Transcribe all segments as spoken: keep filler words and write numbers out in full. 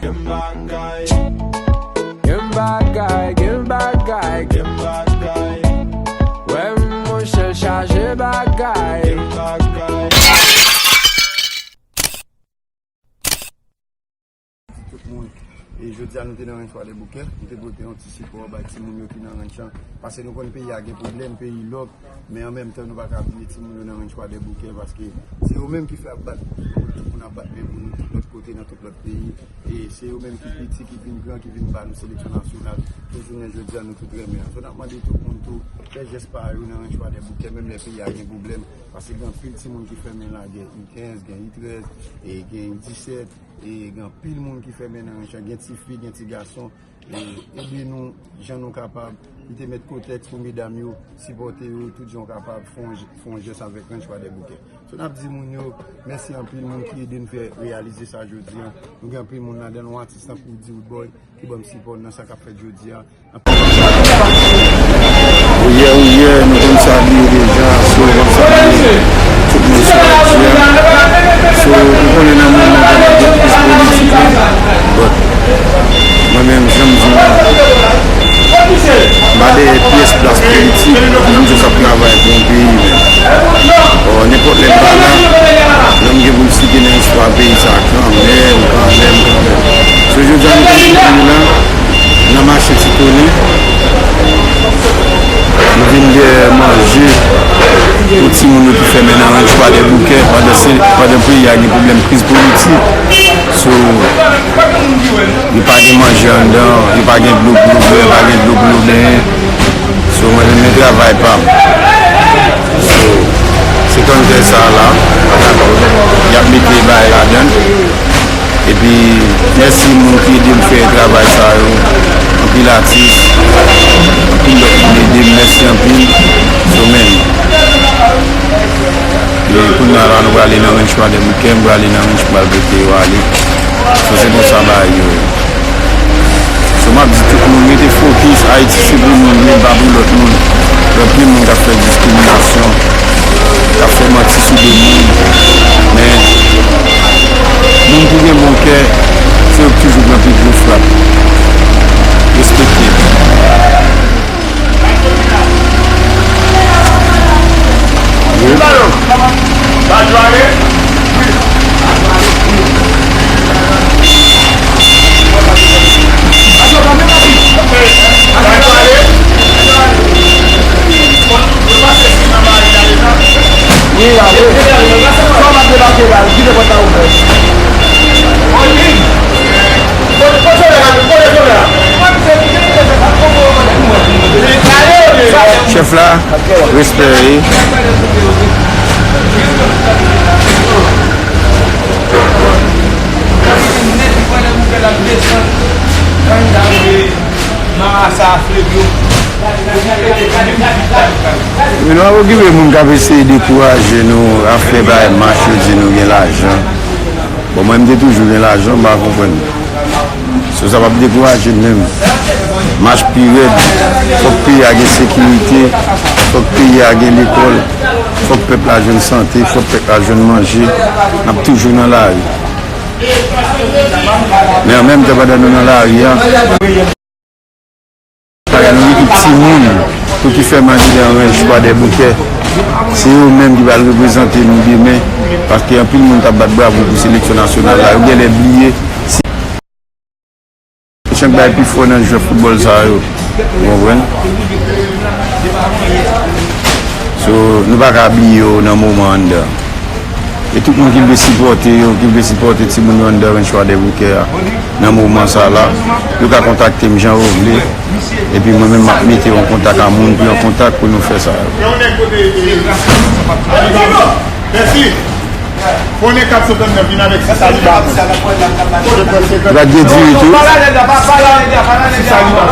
Gen bagay, gen bagay, gen bagay, gen bagay. Wè monchè l chaje bagay. Gen bagay. Tout moun. E jodi a nou te nan Ranch Kwadèboukè, nou te pote yon ti sipò bay timoun yo ki nan ranch lan. Paske nou konn peyi a gen pwoblèm, peyi lòk, men an menm tan nou pa ka bliye timoun yo nan Ranch Kwadèboukè, paske se yo menm ki fè ap bat, tout moun ap bat men pou nou, tout lòt kote, nan tout lòt peyi. E se yo menm ki piti, ki vin gran, ki vin ba nou seleksyon nasyonal. Pou jounen jodi a, nou tout renmen an. So, n ap mande tout moun tou, fè jès pa yo nan Ranch Kwadèboukè, menm lè peyi a gen pwoblèm, paske gen anpil timoun ki fèmen la, gen I kenz, gen I trèz, e gen I disèt, e gen anpil moun ki fèmen nan ranch lan, gen tifi, gen ti gason. E ede nou jan nou kapab. Li te met kontèks pou medam yo, sipòte yo, tout jan w kapab, fè yon j-, fè yon jès avèk Ranch Kwadèboukè. So, n ap di moun yo, mèsi anpil, moun ki ede n fè reyalize sa jodi a. Nou gen anpil moun ladan, nou atis tankou Dwoodboy, ki ban m sipò nan sa k ap fèt jodi a. Oyè, oyè, nou konn sa li ye deja, so, nou konn sa li ye. Tout moun sou radyo a. So, ou konnen nan moman konnen gen kriz politik la. But, mwen menm, jan m di nou, m pa dèyè pyès plas politik, m just ap travay pou yon peyi menm. Or, nenpòt lè m pa la, non m gen pou m site nan istwa peyi sa kanmenm, kanmenm, kanmenm. So, jodi a nou konn site nou la, nan mache Ti Toni. Nou vin dèyè manje pou timoun yo ki fèmen nan ranch Kwadèboukè pandan se, pandan peyi a gen pwoblèm kriz politik. So, yo pa gen manje anndan, yo pa gen dlo pou yo bwè, yo pa gen dlo pou yo benyen. So, mwen menm, men travay pa m. So, se konn fè sa la, y ap mete bagay ladan l. Epi, mèsi moun ki ede m fè travay sa yo. Anpil atis, anpil lòt moun ede m. Mèsi anpil. So, men, e kounye a la, nou prale nan ranch Kwadèboukè, m prale nan ranch m pral pote yo ale. So, se konsa bagay yo ye. So, m ap di tout moun, rete fokis, Ayiti se pou nou, men pa pou lòt moun. Gen anpil moun k ap fè diskriminasyon, k ap fè manti sou de moun. Men, moun ki gen bon kè, se yo k toujou pran pi gwo frap. Respekte. Chèf la, respè. Men nou ap okipe moun k ap eseye dekouraje nou, ap fè bay mach yo di nou gen lajan. Bon, mwen, m te toujou gen lajan, m pa konprann. So, sa p ap dekouraje n menm. Mach pi rèd. Fòk peyi a gen sekirite. Fòk peyi a gen lekòl. Fòk pèp la jwenn sante. Fòk pèp la jwenn manje. N ap toujou nan lari. Men an menm tan, pandan nou nan lari a, nou gen tout timoun tou ki fèmen anndan ranch Kwadèboukè. Se yo menm ki pral reprezante nou demen, paske anpil moun t ap bat bravo pou seleksyon nasyonal la, yo genlè bliye. Chan k bay pi fò nan jwè foutbòl sa yo. Ou konprann? So, nou pa ka bliye yo nan moman anndan. E tout moun ki vle sipòte yo, ki vle sipòte timoun yo anndan ranch Kwadèboukè a, nan moman sa la, yo ka kontakte m jan yo vle. Epi mwen menm, m ap mete yo an kontak a moun pou yo kontak pou nou fè sa yo. Mèsi. Konnen kat sèt nèf vin avèk sis saliba. Li pa t gen diri tou. Sis saliba.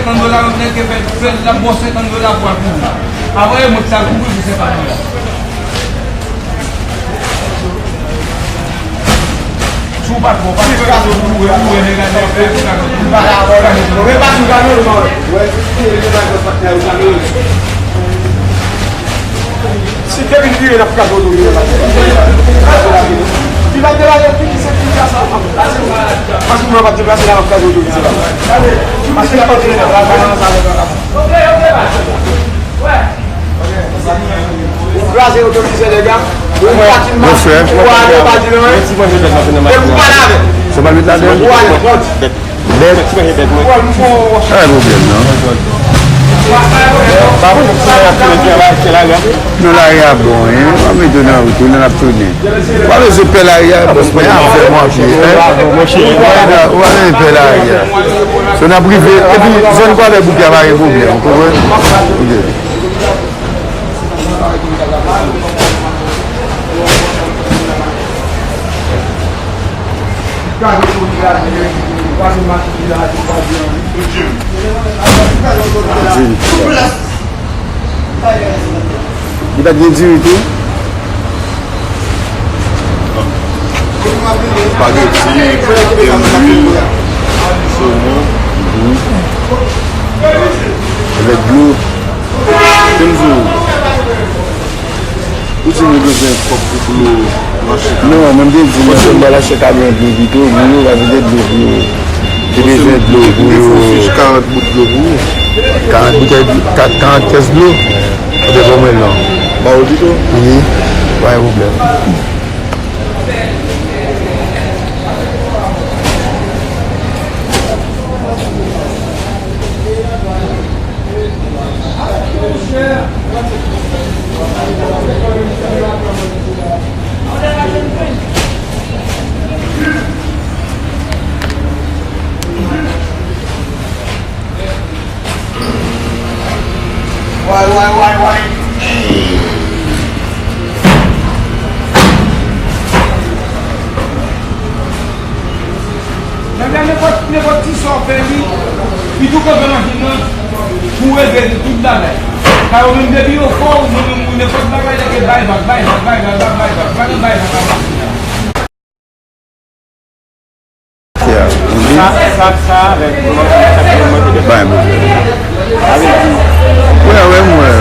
Senkant dola, yon nèg ki fè, fè l ap ba w senkant dola pou al kouri. Apre, mwen sa kouri pou senkant dola. Si w pa twò, pa fè kazo pou kouri, kouri, nèg la fè, fè kazo pou kouri. Si te vin vire, n ap kraze otorite la. Li pa t deplase, ki se ki sa? Paske mwen pa t deplase la, n ap kraze otorite la. Paske l ap antre nan travay ansanm avèk vagabon. Ou kraze otorite, lè gars. Ou pa di m, ou pa di m, ou pa la avè. Ou ale kont. Bèt. Pa gen pwoblèm, non. Non, lari a bon, wi. W ap mete w nan wout, wi, n ap tounen. W ap bezwen pè lari a, bòs mwen ap fè manje, en. W ap bezwen pè lari a. So, n ap rive, epi zòn Kwadèboukè pa gen pwoblèm, ou konprann? Ok. Li pa t gen diri tou? Espageti, krèm, lwil, somon. Avèk dlo. Kenzo. Ou di nou bezwen kòb pou dlo nan chèk la. Non, mwen te di nou fè bay la chèk a gen dlo pito, pou yo, pa vide dlo pou yo. Te bezwen dlo pou yo. Fich karant bout dlo pou ou. Karant boutèy, kat, karant kès dlo. Ou te ban mwen non. Ba ou pito? Wi, pa gen pwoblèm. Way, way, way, way. Nèg la, nenpòt, nenpòt ti sa w fè li, li tou kanpe machin nan pou regle tout bagay. Sa yo menm depi yo fò, ou menm ou nenpòt bagay, nèg yo bay vag, bay vag, bay vag, bay vag, bay vag, bay vag. Sa, sa, sa, avèk mwen, sa fè mwen ki te bay mwen. Avèk ou. Wè, wè, mwen.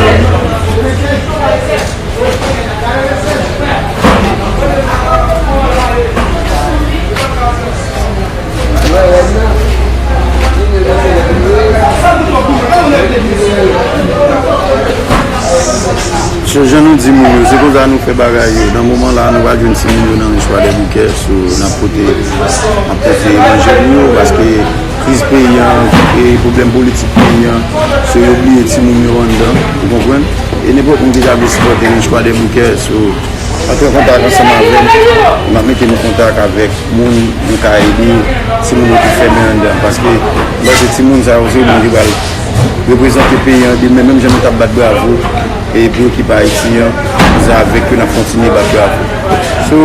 So, jan nou di moun yo, se konsa nou fè bagay yo. Nan moman la, nou pral jwenn timoun yo nan Rich Kwadèboukè, so, n ap pote, n ap pote manje pou yo, paske kriz peyi an, e pwoblèm politik peyi an, so, yo bliye timoun yo anndan, ou konprann? E nenpòt moun ki ta vle sipòte Rich Kwadèboukè, so, antre an kontak ansanm avè m, m ap mete nou kontak avèk moun nou ka ede, timoun yo ki fèmen anndan. Paske, m panse timoun sa yo, se yo menm ki pral reprezante peyi an demen, menm jan nou t ap bat bravo, e pou ekip Ayiti an, se avèk yo n ap kontinye bat bravo. So,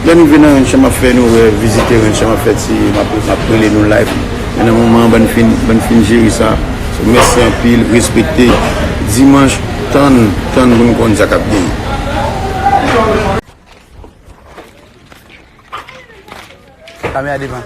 lè nou rive nan ranch an, m ap fè nou wè, vizite ranch an, m ap fè ti, m ap, m ap rele nou live. Men nan moman an, ban n fin, ban n fin jere sa. So, mèsi anpil, respekte. Dimanch, tann, tann pou n konn sa k ap genyen. Kamera devan.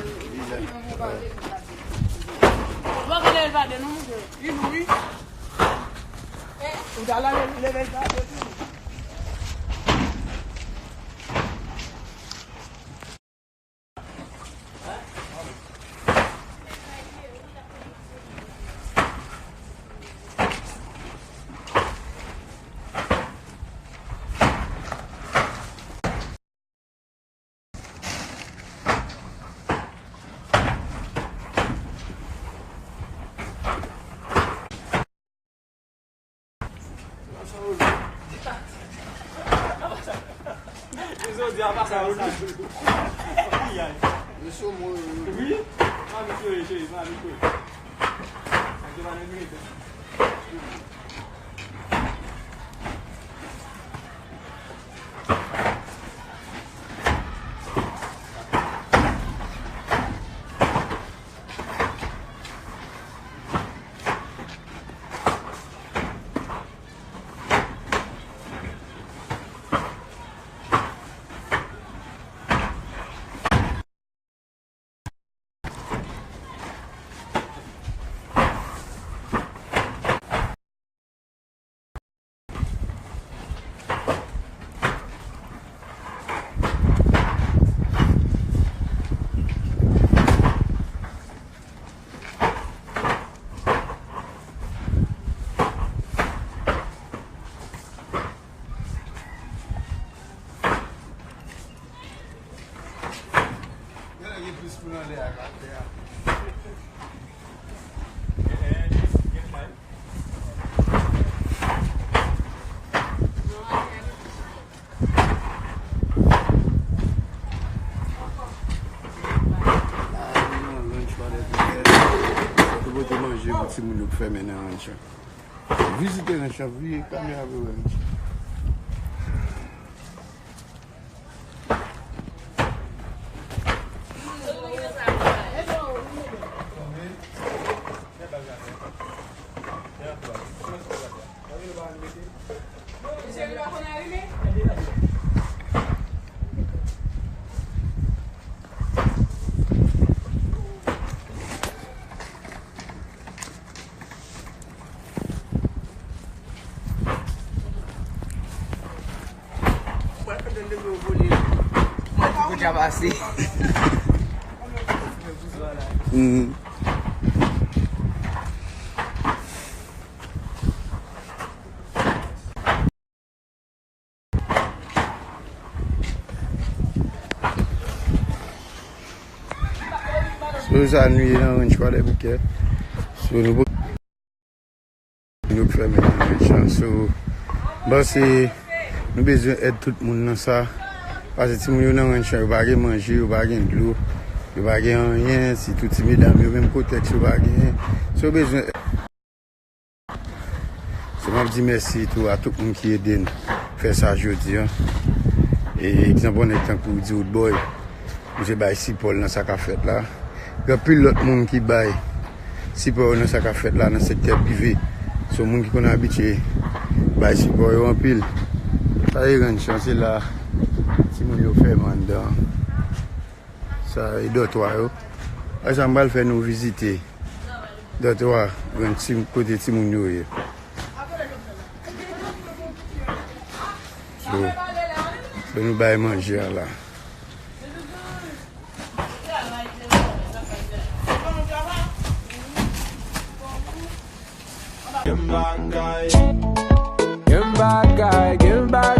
Moun yo k fèmen nan ranch lan. Vizite ranch lan, vire kamera pou wè ranch lan. Kote a pase? Mhm. So, sa nou ye nan ranch Kwadèboukè. So, nou, nou k fèmen nan ranch lan. So, m panse nou bezwen èd tout moun nan sa. Paske timoun yo nan ranch lan, yo pa gen manje, yo pa gen dlo, yo pa gen anyen. Sitou ti medam yo, menm kotèks yo pa genyen. So, yo bezwen So, m ap di mèsi tou a tout moun ki ede n fè sa jodi a. E, egzanp, yon nèg tankou Di Roodboy, misye bay sipò l nan sa k ap fèt la. Gen anpil lòt moun ki bay sipò yo nan sa k ap fèt la, nan sektè prive. Se moun ki konn abitye bay sipò yo anpil. Sa e ranch lan, se la timoun yo fèmen anndan. Sa e dòtwa yo. Sa m pral fè nou vizite dòtwa, ranch ti, kote timoun yo ye. So, so nou bay manje a la. Gen bagay. Gen bagay, gen bagay.